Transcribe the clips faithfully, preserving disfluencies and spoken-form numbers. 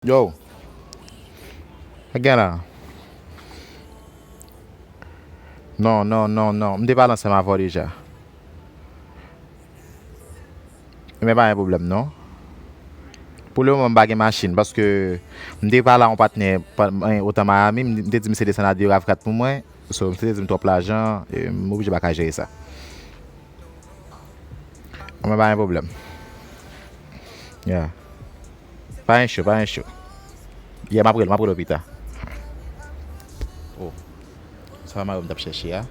Yo. Sa k gen la? Non, non, non, non. M te pale ansanm avè w deja. Men pa gen pwoblèm, non. Pou le moman, m pa gen machin, paske m te pale a yon patnè, pa, otan Miami, m te di misye desann a de rav kat pou mwen. So, misye te di m twòp lajan, e m oblije pa ka jere sa. Mwen pa gen pwoblèm. Yeah. Pa gen cho, pa gen cho. Yeah, m ap rele, m ap rele w pita. Oh. Sa pa mayo m t ap chèche a.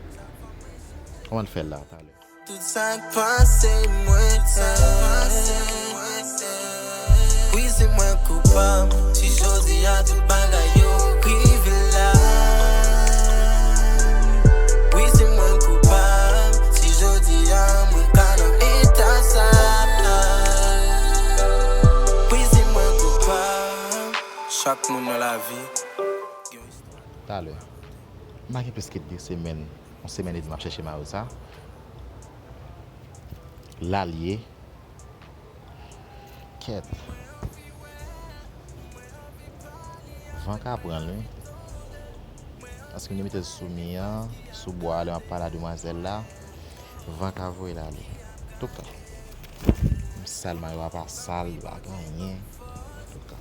Kòman l fè l la, talè? Tout sa k pase mwen, wi, se mwen koupab. Si jodi a tout bagay yo rive la, wi, se mwen koupab. Si jodi a mwen ka nan eta sa, wi, se mwen koupab. Chak moun nan lavi gen yon istwa. Talè. M pa gen plis ke de semèn, yon semèn edmi m ap chèche mayo sa. La l ye. Kèt. Van ka pran l, wi. Paske m te mete l sou mi an, sou bwa a, lè m ap pale a demwazèl la. Van ka voye l ale. Antouka. M sal, mayo a pa sal, li pa gen anyen. Antouka.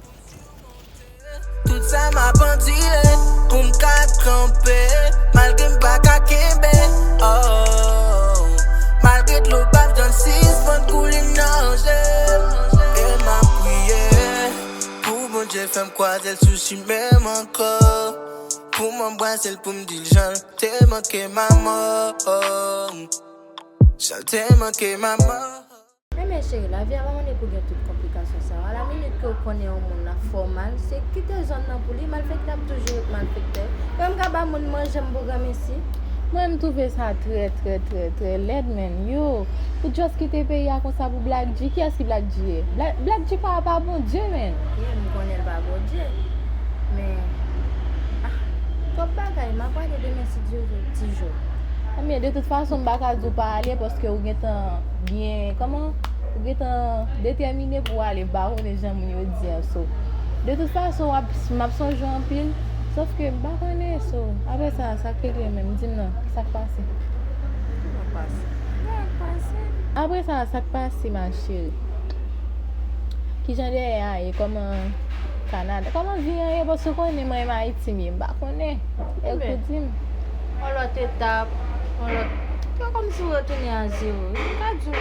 Tout sa m ap andire pou m ka kanpe, malgre m pa ka kenbe, oh. Malgre dlo p ap janm sispann koule nan je m. E m ap priye pou Bondye fè m kwaze l sou chimen m ankò, pou m anbrase l, pou m di l jan l te manke m amò, jan l te manke m amò. Ebyen cheri, lavi a pa konnen pou gen tout konplikasyon sa yo. A la minit ke w konnen yon moun ap fè w mal, se kite zòn nan pou li, malfektè ap toujou ret malfektè. Mwen m ka ba moun manje m pou granmesi. Mwen m twouve sa trè, trè, trè, trè lèd, menn. Yo, ou just kite peyi a konsa pou Black G. Kiyès ki Black G ye? Bla-, Black G pa, pa Bondye, menn. Ye, m konnen l pa Bondye. Men, ah, twòp bagay, m ap ale demen si Dye vle, ti Jo. Ebyen, de tout fason, m pa ka di w pa ale, paske ou gentan byen, kòman? Ou gentan detèmine pou w ale, m pa konnen jan moun yo di an, so. De tout fason, w ap, m ap sonje w anpil, sòf ke m pa konnen, so. Apre sa, sa k regle menm? Di m non, sa k pase? Sa k pase? Sa k pase? Apre sa, sa k pase, ma chérie? Kijan dèyè a ye? Kòman Kanada? Kòman vi an ye? Paske w konnen mwen menm Ayiti m ye, m pa konnen. Ebyen, di m. Yon lòt etap, yon lòt, se kòmsi w retounen a zewo. M ka di w,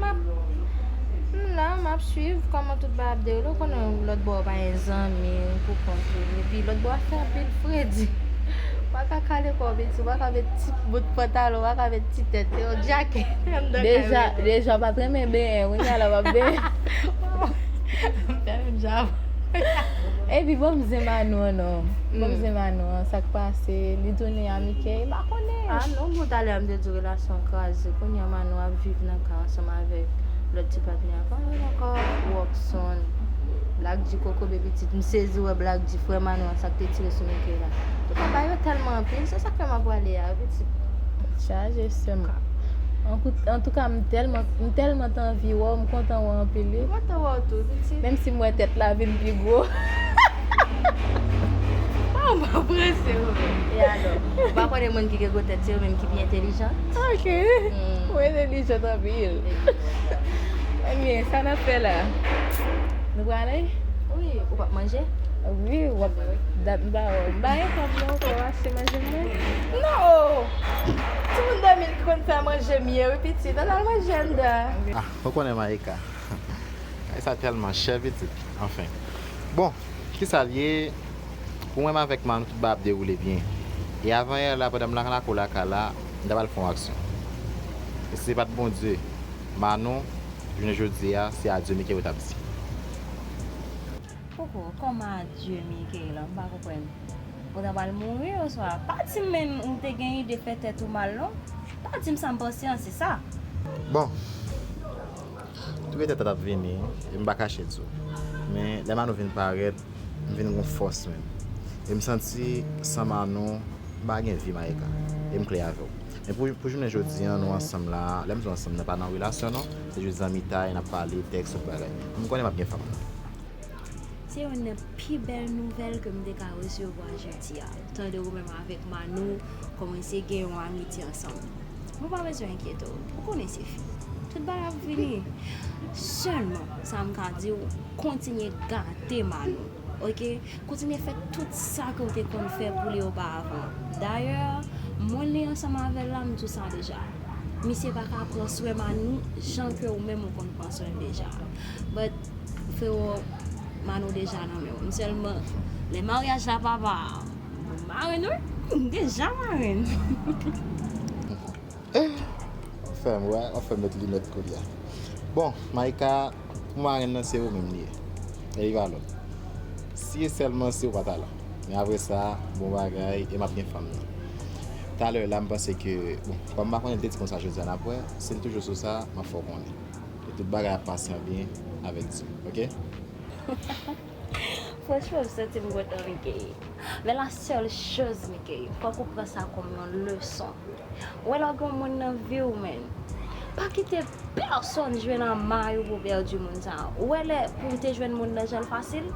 m ap, m la, m ap swiv kòman tout bagay ap dewoule. Ou konnen lòt bò a pa gen zanmi, ou pou kont ou. Epi lòt bò a fè anpil fredi. Ou pa ka kale kò w, pitit, ou pa ka met ti bout pantalon, ou pa ka met ti tèt, se yon djakèt anndan kay ou rete. Deja, deja w pa t renmen benyen, kounye a la w ap benyen. M fè menm jan avè w. Epi bon, m zen Manou an non. Bon, m zen Manou an, sa k pase? Li tounen a Mickey, m pa konnen. Ah non, bon, talè a m te di w relasyon an kraze. Kounye a Manou ap viv nan kay ansanm avèk lòt ti patnè a. Kòman l rele ankò? Rockson. Black G kokobe pitit. M sezi wè Black G, frè Manou an, sa k te tire sou Mickey la. Antouka, bagay yo tèlman anpil, se sa k fè m ap prale a, pitit. Chaje sè m. Ankou-, antouka, m tèlman, m tèlman t anvi wè w, m kontan wè w anpil, wi. M kontan wè w tou, pitit. Menm si m wè tèt la vin pi gwo. Oh, m pa prese w. E alò, ou pa konnen moun ki gen gwo tèt, se yo menm ki pi entèlijan? Ok. Hmm. Ou entèlijan anpil. Ebyen, sa n ap fè la? Nou prale? Wi, ou p ap manje? Wi, w ap dat m ba w. M pa gen kòb non, w ap achte manje m mwen? Non! Timoun de mil ki konn fè manje m ye, wi, pitit. Ann al manje anndan. Ah, ou konnen Maïka. Bagay sa tèlman chè, pitit. Anfen. Bon, kisa l ye? Pou mwen, m avèk Manou, tout bagay ap dewoule byen. E avan yè la, pandan m nan lakou lakay la, m ta pral fè yon aksyon. E si se pa t Bondye, Manou, jounen jodi a, se adye Mickey ou t ap di. Koko, kòman adye Mickey la? M pa konprann. Ou ta pral mouri oswa? Pa di m menm ou te gen ide fè tèt ou mal, non. Pa di m sa m panse an, se sa. Bon. Tout etap t ap vini, e m pa kache di w. Men, lè Manou vin parèt, m vin gon fòs menm. E m santi, san Manou, m pa gen vi, Maïka. E m klè avè w. Men pou, pou jounen jodi a, nou ansanm la, lè m di w ansanm, nou pa nan relasyon, non. Se jis zanmitay, n ap pale, tèks, tout bagay. M konnen m ap gen fanm nan. Se youn nan pi bèl nouvèl ke m te ka resevwa jodi a. Tande ou menm avèk Manou kòmanse gen yon amitye ansanm. Ou pa bezwen enkyete w. Ou konnen se fi. Tout bagay ap vini. Sèlman, sa m ka di w, kontinye gate Manou. Oke? Kontinye fè tout sa ke w te konn fè pou li oparavan. Dayè, mwen li ansanm avè l la, m di w sa deja. Misye pa ka pran swen Manou jan ke ou menm ou konn pran swen l deja. But, frero, Manou deja nan men w. M sèlman, lè maryaj la papa, m marenn wi. M deja marenn. Ou fè m wè, ou fè m met linèt koulye a. Bon, Maïka, pou marenn nan se ou menm li ye. E li pa lòt. Si e sèlman si ou pa ta la. Men apre sa, bon bagay, e m ap gen fanm nan. Talè la, m panse ke, bon, kòm m pa konnen, l te di konsa jodi a n ap wè, si l toujou sou sa, m ap fè w konnen. E tout bagay ap pase an byen avèk Dye, oke? Franchman, m santi m kontan, Mickey. Men la sèl choz, Mickey, fòk ou pran sa kòm yon leson. Ou wè lè w gen yon moun nan vi w, man, pa kite pèsonn jwe nan may ou pou w pèdi moun sa a. Ou wè lè pou w te jwenn moun nan jan l fasil,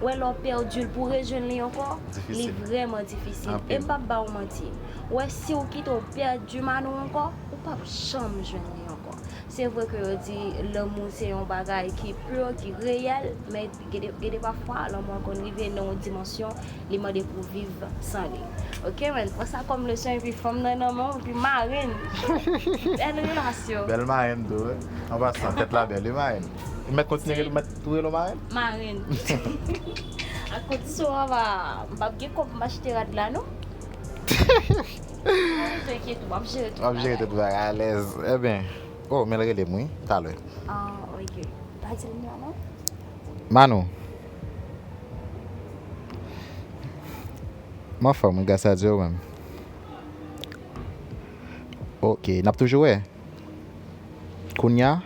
ou wè lè w pèdi l pou w rejwenn li ankò, li vrèman difisil. E m p ap ba w manti. Ou wè si w kite w pèdi Manou ankò, ou p ap janm jwenn li ankò. Se vre ke yo di lanmou se yon bagay ki pur, ki reyèl, men gen de, gen de pafwa lanmou an konn rive nan yon dimansyon li mande pou w viv san li. Oke, man, pran sa kòm leson epi fanm nan nan men w epi marenn. Bèl relasyon. Bèl marenn tou, wi. An pasan, tèt la bèl, wi, marenn. Ou mèt kontinye rele, mèt tou rele w marenn? Marenn. Ak kondisyon an va, m p ap gen kòb pou m achte rad la, non. Pa bezwen enkyete w, m ap jere tout bagay. W ap jere tout bagay, alèz. Ebyen, oh, men l rele m, wi, talè. Ah, oke. Pa di l non, non. Manou. M anfòm, wi, gras a Dye, ou menm? Oke, n ap toujou wè. Kounya?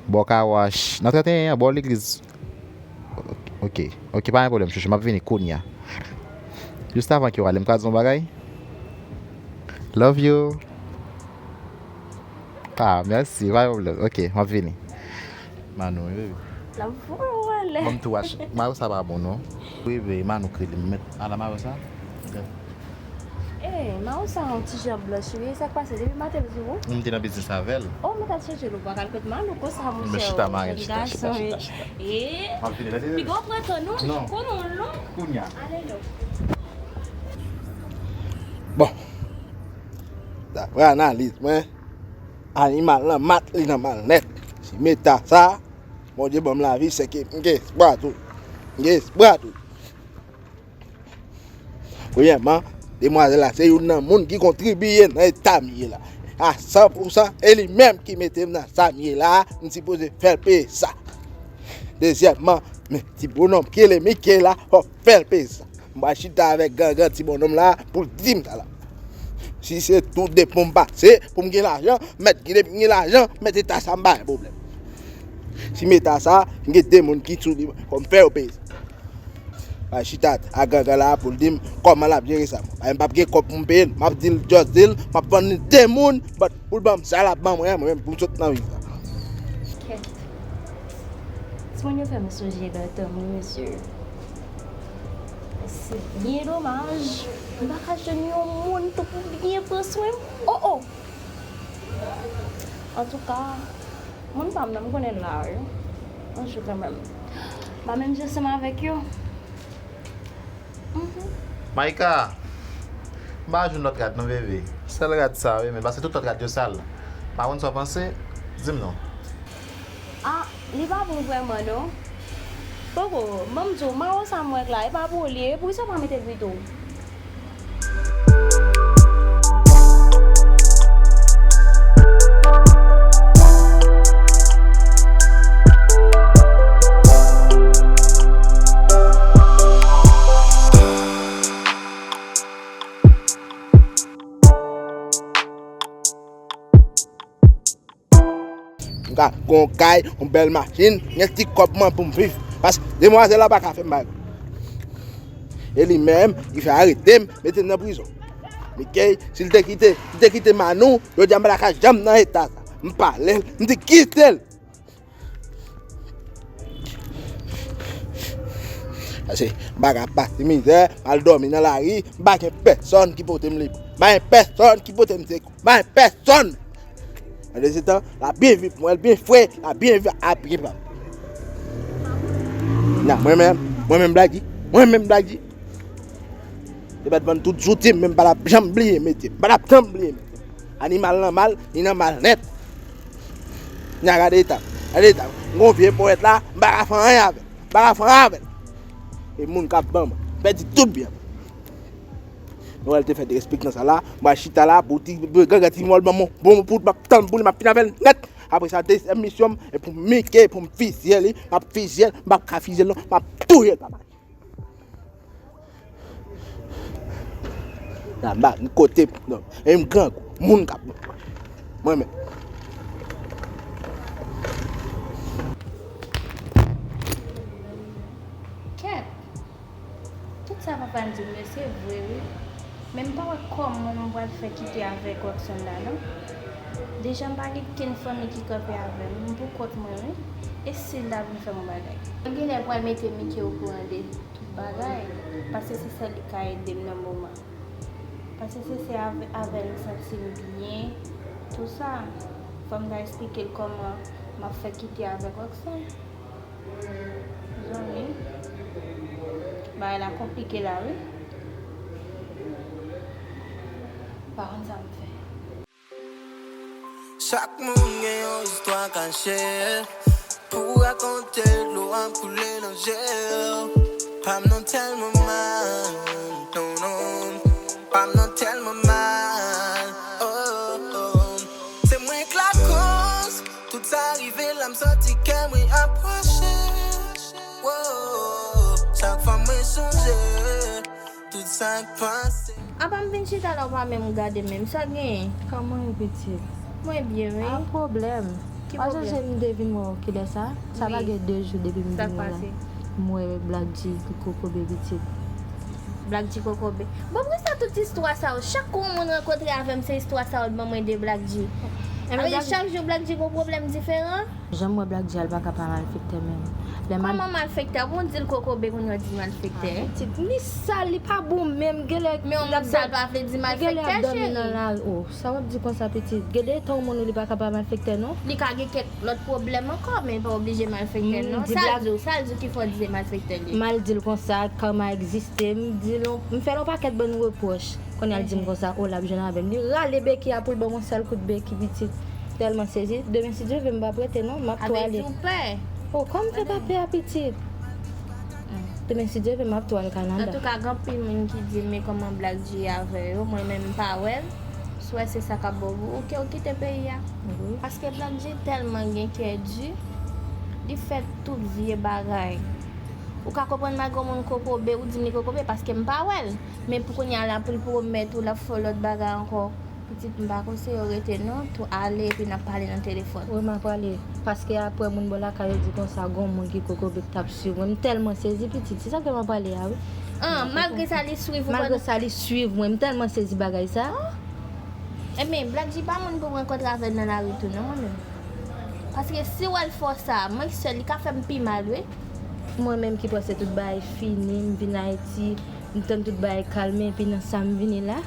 Bò kawash. Nan trannteyen an, bò legliz. Oke, oke, pa gen pwoblèm, chouchou. M ap vini kounya. Jis avan ke w ale, m ka di w yon bagay? Love you. Ah, mèsi, pa gen pwoblèm. Oke, m ap vini. Manou, wi, baby. L ap voye w anlè. Ban m tou ach. Mayo sa pa bon, non. Wi, baby, Manou krele m mèt. Ala Mayo sa. Gad. Ey, Mayo sa yon ti jan blanch, wi. Sa k pase? Depi maten l sou ou? M te nan biznis avè l. Oh, mwen t ap chèche l, ou pa ka al kot Manou konsa, monchè. Mwen chita, Mayo, chita, chita, chita, chita. Ey, piga w pran tan, non. Non. Konnen w long. Kounya. Ale non. Bon. Daprè analiz mwen, animal lan mat li nan mal nèt. Si meta sa, Bondye ban m lavi, sèke m gen espwa tou. M gen espwa tou. Premyèman, demwazèl la se youn nan moun ki kontribiye nan eta m ye la. A san pousan, e li menm ki mete m nan sa m ye la a, m sipoze fè l peye sa. Dezyèmman, men ti bonòm ki rele Mike la, fò fè l peye sa. M pral chita avèk gangan ti bonòm la pou l di m sa la. Si se tou de pou m pase, pou m gen lajan, mèt gen, depi m gen lajan, mèt eta sa m pa gen pwoblèm. Si m eta sa, m gen de moun ki sou li, fò m fè yo peye sa. M pral chita ak gangan la pou l di m kòman l ap jere sa. Paske m p ap gen kòb pou m peye l, m ap di l, just di l, m ap vann li de moun, but pou l ban m sa l ap ban mwen an, mwen menm pou m sot nan vi sa. Kèt. Timoun yo fè m sonje lòt tan, wi, mesye. Se byen domaj, m pa ka jwenn yon moun tou pou byen pran swen m. Oh, oh! Antouka, moun pa m nan, m konnen l la, wi. Yon jou kanmenm. M pa menm jan ansanm avèk yo. Maika, m pa jwenn lòt rad non, bebe. Sèl rad sa wi, men paske tout lòt rad yo sal. M pa konn sa w panse, di m non. Ah, li pa bon vrèman non. Poko, ban m di w, mawo sa m wè k la, e pa pou ou li ye, poukisa w pa mete l pito? M ka gen yon kay, yon bèl machin, gen ti kòb mwen pou m viv. Paske demwazèl la pa ka fè m bagay. E li menm ki fè arete m, mete m nan prizon. Mikey, si l te kite, si l te kite Manou, jodi a m pa ta ka janm nan eta sa. M pale l, m di kite l. Pase m pa ka pase mizè, m al dòmi nan lari, m pa gen pèsonn ki pote m liv. M pa gen pèsonn ki pote m sekou. M pa gen pèsonn! Pandan se tan, l ap byen viv, mwen, l byen fre, l ap byen viv, ap byen pam. Nan, mwen menm, mwen menm Black G, mwen menm Black G. Yo pa t vann tout zouti m, men m pa t ap janm bliye metye. M pa t ap janm bliye metye. Animal nan mal, li nan mal nèt. Nya gade eta m, gade eta m. M gon vye powèt la, m pa ka fè anyen avè l. M pa ka fè anyen avè l. E moun k ap ban mwen. M pèdi tout byen. Nou wè l te fè derespektan sa la. M pral chita la pou ti grangan ti mòl ban mwen. Bon, pou m ap tann pou li, m ap fini avè l nèt. Apre sa, dezyèm misyon m, e pou m mike, pou m fizye li. M ap fizye l, m p ap ka fizye l non. M ap touye l, papa. Sa m pa gen kote non. E m grangou, moun k ap mwen menm. Kèt! Tout sa papa m di m yo se vre wi. Men m pa wè kòman m pral fè kite avèk Rockson la non. Deja m pa gen kenn fanmi ki kanpe avè m, m pou kont mwen wi. E si l ta vin fè m yon bagay? Mwen genlè pral mete Mike okouran de tout bagay, paske se sèl li k ka ede m nan moman. Paske se se avè, avè l m santi m byen, tou sa. Fò m ta eksplike l kòman m ap fè kite avèk Rockson. Zanmi, bagay la konplike la wi. M pa konn sa m fè. Chak moun gen yon istwa kache pou rakonte, dlo ap koule nan je w. Pa m nan tèlman mal, non, non. Pa m nan tèlman mal, oh, oh. Se mwen k lakòz tout sa rive la, m santi kè mwen ap pwoche. Oh, chak fwa mwen sonje tout sa k pase. Apa m vin chita la, ou pa menm gade menm. Sa genyen? Kòman w ye, pitit? Mwen byen, wi. Pa pwoblèm. Ki pwoblèm? Pa sonje m te vin wè w kilè sa? Sa pa gen de jou depi m vin la. Wi. Sa k pase? M wè Black G kokobe, pitit. Black G kokobe. Bon, poukisa tout istwa sa yo? Chak kou yon moun rankontre avè m, se istwa sa yo l ban mwen de Black G. Sa vle di chak jou Black G gon pwoblèm diferan? Jan m wè Black G a, l pa ka pa malfektè menm. Lè m al... Kòman malfektè? Bon, di l kokobe, kounye a w di malfektè. Ah, pitit, li sal, li pa bon menm, genlè... Men yon moun sal pa vle di malfektè, cheri. Genlè ap dòmi nan lari. Oh, sa w ap di konsa, pitit? Gen de tan yon moun li pa ka pa malfektè, non. Li ka gen kèk lòt pwoblèm ankò, men pa oblije malfektè, non. Sa l di w, sa l di w ki fè w di se malfektè li ye? M al di l konsa, karma egziste, m di l, m fè l yon pakèt bann repwòch. Kounye a l di m konsa, o, l ap jwenn avè m. Li rale beki a pou l ban m yon sèl kout beki, pitit. Tèlman sezi. Demen, si Dye vle, m p ap rete non, m ap tou ale. Avè di w pè. O, kòman m fè pa pè a, pitit? Demen, si Dye vle, m ap tou al Kanada. Antouka, gen anpil moun ki di m, men kòman Black G avè yo, mwen menm m pa wè l. Si w wè se sa k ap bon pou ou, ke w kite peyi a. Wi. Paske Black G tèlman gen kè di, li fè tout vye bagay. Ou ka konprann malgre yon moun kokobe, ou di m li kokobe paske m pa wè l. Men pou kounye a la, pou l pwomèt ou l ap fè w lòt bagay ankò, pitit, m pa konseye w rete non, tou ale epi n ap pale nan telefòn. Wi, m ap ale. Paske apre moun bò lakay yo di konsa, gon moun ki kokobe k t ap swiv mwen. M tèlman sezi, pitit, se sa k fè m ap ale a, wi. An, malgre sa, li swiv ou pandan... Malgre sa, li swiv mwen. M tèlman sezi bagay sa. Ebyen, Black G pa moun pou m rankontre avè l nan lari tou non, mwen menm. Paske si w wè l fè w sa, mwen sèl, li ka fè m pi mal, wi. Mwen menm ki panse tout bagay fini, m vin Ayiti, m tann tout bagay kalme, epi nan sa m vini la.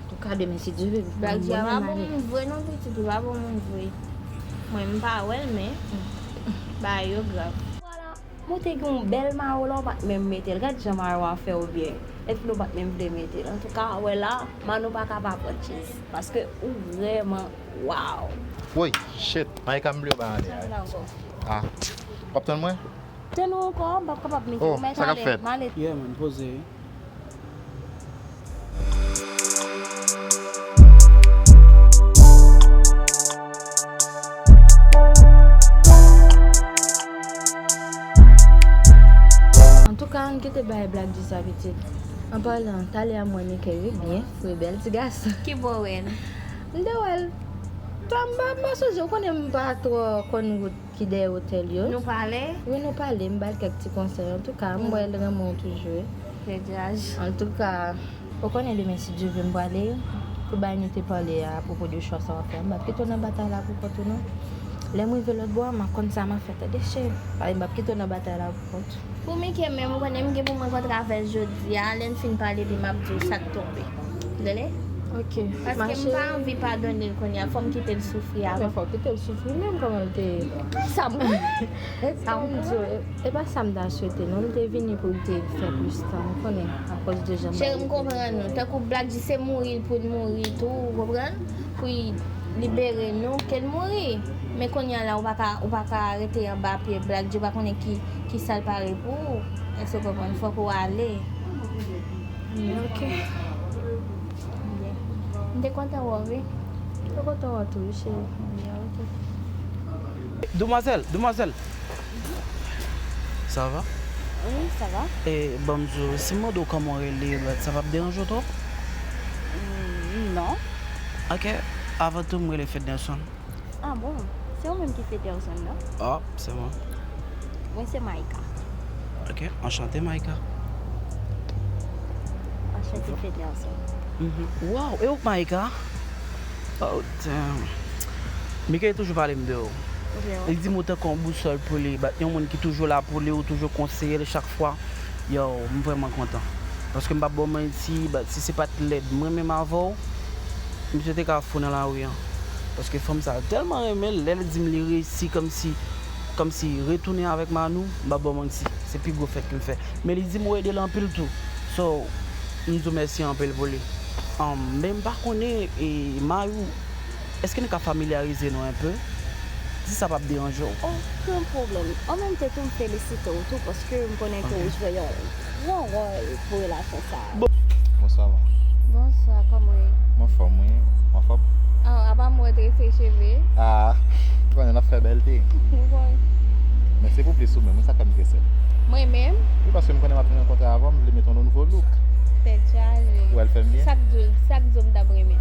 Antouka, demen, si Dye vle, m ap mwen menm ale. Black G a pa bon moun vre non, pitit, li pa bon moun vre. Mwen, m pa wè l, men bagay yo grav. Mwen te gen yon bèl mayo la, ou pa t menm mete l. Gad jan mayo a fè w byen. Epi nou pa t menm vle mete l. Antouka, wè la, Manou pa ka pa pran tchiz. Paske ou vrèman, waw. Woy, shit, Maïka, m bliye w bay ale a. Sa vle ankò? Ah, w ap tann mwen? Tann ou ankò, m p ap kapab mete w, men sa ale, m ale. Yeah, man, poze wi. Antouka, ann kite bagay Black G sa, pitit. An palan, talè a m wè Mike wi, byen fre, bèl ti gason. Ki bò w wè l? M te wè l. Twa, m pa, m pa sonje, ou konnen m pa twò konn wout ki dèyè otèl yo. Nou pale? Wi, nou pale, m ba l kèk ti konsèy. Antouka, m wè l renmen w toujou wi. Fè dyaj. Antouka, ou konnen demen, si Dye vle, m prale. Tout bagay nou te pale a, apwopo de chwa sa w ap fè a, m p ap kite w nan batay la pou kont ou non. Lè m rive lòt bò a, m a konn sa m a fè, tande cheri. Paske m p ap kite w nan batay la pou kont ou. Pou Mike menm, ou konnen m gen pou mwen kontre avè l jodi a, lè n fin pale li, m ap di w sa k tonbe. Tande? Ok. Paske m pa anvi padone l kounye a, fò m kite l soufri avan. Men fò w kite l soufri menm, kòman l te ye? Sa m konnen. Sa m di w, e, e pa sa m ta swete, non, m te vini pou l te fè plis tan, ou konnen, akòz de jan bagay yo te ye. Cheri, m konprann ou. Tankou Black G se mouri l pou l mouri tou, ou konprann? Pou l libere nou, ke l mouri. Men kounye a la, ou pa ka, ou pa ka rete anba pye Black G, ou pa konnen ki, ki sa l pare pou ou. Èske w konprann? Fòk ou ale. Ok. M te kontan wè w, wi. M te kontan wè w tou, wi, cheri. Byen, ok. Demwazèl, demwazèl. Sa va? Wi, sa va. E, ban m di w, si m mande w kòman w rele, sa p ap deranje w twòp? Mm, non. Ok. Avan tou, m rele Fednerson. Ah bon? Se ou menm ki Fednerson nan? Oh, se mwen. Mwen se Maïka. Ok, anchante Maïka. Anchante Fednerson. Mhm. Wow, e ou k Maïka? Oh, damn. Mike toujou pale m de ou. Ok, wi. Li di m ou tankou yon bousòl pou li, but yon moun ki toujou la pou li, ou toujou konseye l chak fwa. Yo, m vrèman kontan. Paske m p ap ba w manti, but si se pa t lè m renmen m avè w, misye te ka fou nan lari an. Paske fanm sa tèlman renmen l, lè l di m li resi kòmsi, kòmsi retounen avèk Manou, m p ap ba w manti. Se pi gwo fèt ke m fè. Men li di m ou ede l anpil tou. So, m di w mèsi anpil pou li. Um, men m pa konnen, e, Mayou, èske nou ka familyarize nou enpe? Si sa p ap deranje w. Okenn pwoblèm. An menm tan tou, m felisite w tou, paske m konnen ke ou jwe yon gran wòl pou relasyon sa a. Bonswa, man. Bonswa, kòman w ye? M anfòm, wi. Ou anfòm? Ah, apa m wè w trese cheve? Ah, ou konnen n ap fè bèlte. Ou konnen. Men se pou plis ou menm, wi, sa k fè m trese. Mwen menm? Wi, paske m konnen m ap vin rankontre avè w, m vle mete yon nouvo look. Tèt chaje. Ou wè l fè m byen? Sa k di w, sa k di w m t ap renmen?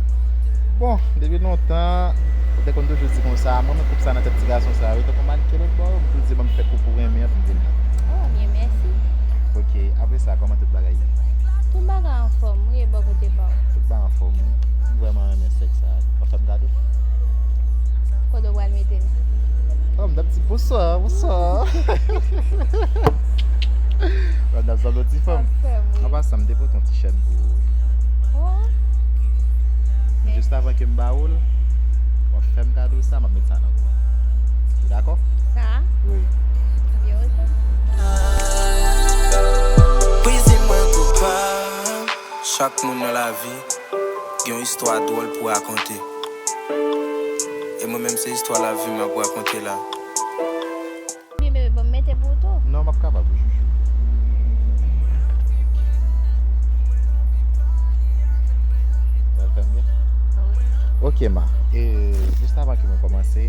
Bon, depi lontan, ou te konn toujou di konsa, mwen, mwen koup sa nan tèt ti gason sa, wi, tankou manniken lòt bò, m toujou di, ban m fè koup ou renmen an pou m vin nan. Oh, byen, mèsi. Ok, apre sa, kòman tout bagay ye? Tout bagay anfòm, wi, e bò kote pa w? Tout bagay anfòm, wi. M vrèman renmen sèks sa. W ap fè m kado? Kote w pral mete m? Oh, m t ap di, bonswa, bonswa. Madam Zanloti fanm. An pasan, m te pote yon ti chèn pou ou, wi. Oh. Men jis avan ke m ba ou l, w ap fè m kado sa, m ap met sa nan kou. Ou dakò? Sa? Wi. Yo, ok. Wi, di mwen koupab. Chak moun nan lavi gen yon istwa dwòl pou rakonte. E mwen menm, se istwa lavi m ap rakonte la. Byen, bebe, bon, m mete pou ou tou. Non, m ap kapab, wi, chouchou. Sa fè m byen? Wi. Ok, ma. E, jis avan ke mwen kòmanse,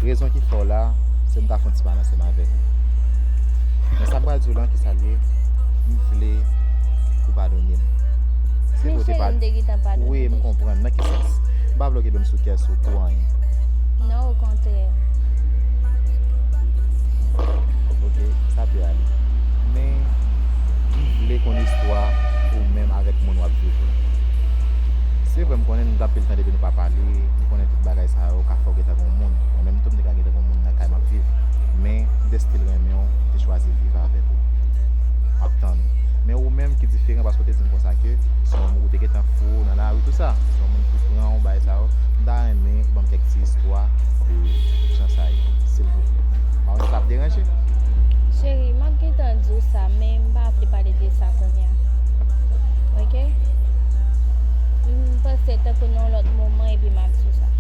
rezon ki fè w la, se m ta fè yon ti pale ansanm avèk ou. Men sa m pral di w lan, ki sa l ye, m vle ou padone m. Se vre ou te pa... Men cheri, m te gentan padone w deja. Wi, m konprann. Nan ki sans? M pa vle w kenbe m sou kè sou pou anyen. Non, okontrè. Ok, sa te ale. Men, m vle konn istwa ou menm avèk moun w ap viv la. Se vre, m konnen nou gen anpil tan depi nou pa pale, m konnen tout bagay sa yo ka fè w gentan gen yon moun. Mwen menm tou, m te ka gentan gen yon moun nan kay m ap viv. Men, m te still renmen w, m te chwazi viv avèk ou. M ap tann ou. Men ou menm ki diferan, paske w te di m konsa ke se yon moun ou te gentan fou nan lari, tou sa. Se yon moun ki pran w, bagay sa yo. M ta renmen ou ban m kèk ti istwa de jan sa ye, silvouplè. M pa konn si sa ap deranje. Cheri, m ap gentan di w sa, men m pa vle pale de sa kounye a. Ok? M panse tankou nan yon lòt moman, epi m ap di w sa.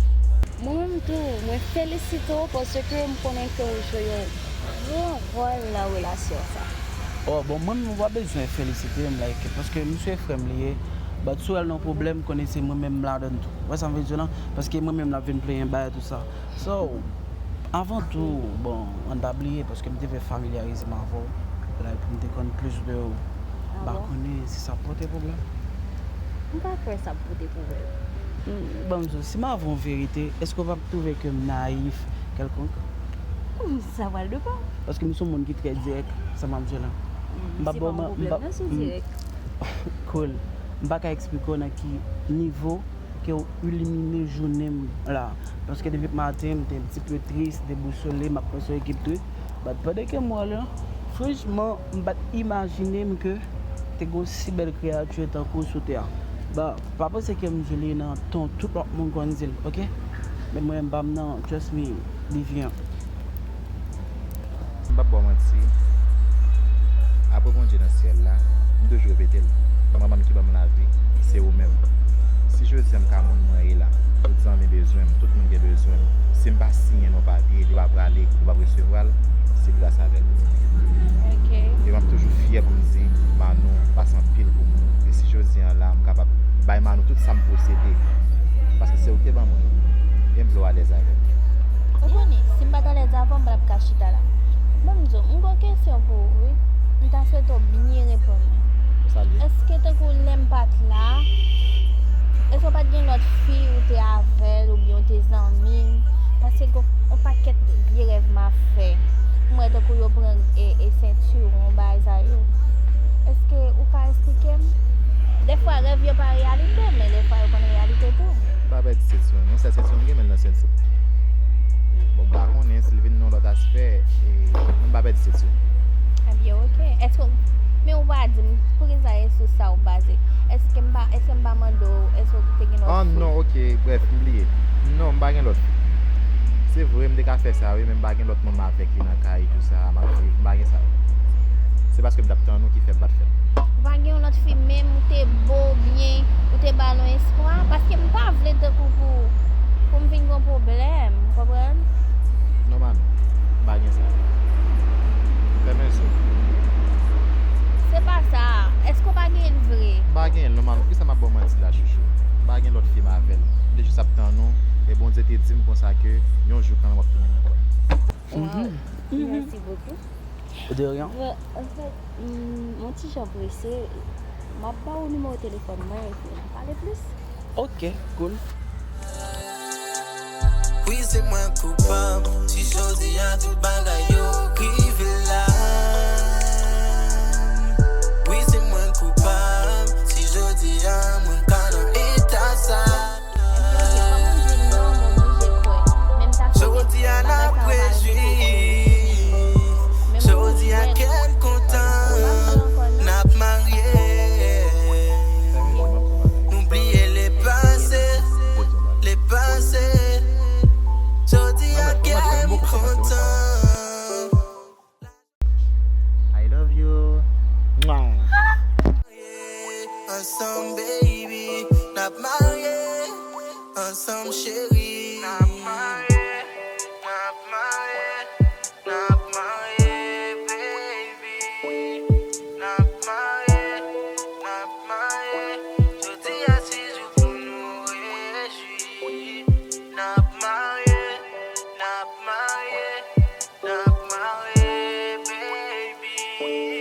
Mwen menm tou, mwen felisite w paske m konnen ke w jwe yon gran wòl nan relasyon sa. Oh, bon, mwen menm, ou pa bezwen felisite m, like, paske misye frè m li ye. But si w wè l nan pwoblèm, konnen se mwen menm m ladann tou. Ou wè sa m vle di w lan? Paske mwen menm l ap vin plenyen bagay tou sa. So, avan tou, bon, ann pa bliye, paske m te vle familyarize m avè w, like, pou m te konn plis de ou. Ah bon? M pa konnen si sa pote pwoblèm. M pa kwè sa pote pwoblèm. Hmm, ban m di w, si m avè w verite, èske w p ap twouve ke m nayif kèlkonk? Hmm, sa pral depann. Paske m se yon moun ki trè dirèk, sa m ap di w la. Hmm, m p ap ba w man-, m p ap, se pa yon pwoblèm, non, si w dirèk. Cool. M pa ka eksplike w nan ki nivo ke w ilimine jounen m la. Paske depi maten, m te yon ti pe tris, debousole, m ap panse ekip tout. But pandan ke m wè w la, franchman, m pa t imajine m ke te gen yon si bèl kreyati tankou w sou tè a. But pa panse ke m di li nan ton tout lòt moun konn di l, oke? Men mwen, m pa m nan, trust me, li vyen. M p ap ba w manti, apre Bondye nan syèl la, m toujou repete l, manman m ki ban m lavi, se ou menm. Si jodi a m ka moun mwen ye la, tout zanmi bezwen m, tout moun gen bezwen m, si m pa siyen non papye, li pa prale, li pa resevwa l, se gras avèk ou. Ok. E m ap toujou fyè pou m di, Manou pase anpil pou mwen. E si jodi a la, m kapab bay Manou tout sa m posede, paske se ou ki te ban mwen yo, e m vle w alèz avè m. Ou konnen, si m pa t alèz avè w, m pa t ap ka chita la. Ban m di w, m gen yon kesyon pou ou, wi. M ta swete w byen reponn mwen. Sa l ye? Èske tankou lè m pa t la, èske w pa t gen lòt fi ou te avè l oubyen ou te zanmi l? Paske gen yon pakèt vye rèv m ap fè. M wè tankou yo pran e, e sentiwon, bagay sa yo. Èske ou ka eksplike m? Dèfwa rèv yo pa reyalite, men dèfwa yo konn reyalite tou. M pa pèdi sentiwon, yon sèl sentiwon m gen, men l nan senti m. Bon, m pa konnen si l vin nan yon lòt aspè, e, men m pa pèdi sentiwon. Ebyen, ok. Èske, men ou pa di m, poukisa e sou sa ou baze? Èske m pa, èske m pa mande w, èske ou te gen lòt fi? Ah, non, ok, brèf, m bliye. Non, m pa gen lòt fi. Se vre, m te ka fè sa, wi, men m pa gen lòt moun m avèk li nan kay, tou sa, m ap viv, m pa gen sa. Se paske m t ap tann ou ki fè m pa t fè l. Ou pa gen yon lòt fi menm, ou te bo, byen, ou te ba l yon espwa? Paske m pa vle tankou pou, pou m vin gen yon pwoblèm, ou konprann? Non, Manou, m pa gen sa. Fèmen zo. Se pa sa. Èske w pa gen l vre? M pa gen l, non, Manou. Poukisa m ap ba w manti la, chouchou? M pa gen lòt fi m avè l. M te jis ap tann ou, e Bondye te di m konsa ke yon jou kanmenm w ap tounen nan kò l. Wow. Merci beaucoup. De rien. Bon, anfèt, m, m on ti jan prese. M ap ba w nimewo telefòn mwen epi n a pale plis. Ok, cool. Wi, se mwen koupab si jodi a tout bagay yo rive la. Wi, se mwen koupab si jodi a mwen ka nan eta sa. Jodi a n ap rejwi. Jodi a kè m kontan. N ap marye. Nou bliye lepase, lepase. Jodi a kè m kontan. I love you. Mwah. Ansanm, baby, n ap marye. Ansanm, cheri. N ap marye, n ap marye, n ap marye, baby. N ap marye, n ap marye. Jodi a se jou pou nou rejwi. N ap marye, n ap marye. N ap marye, baby.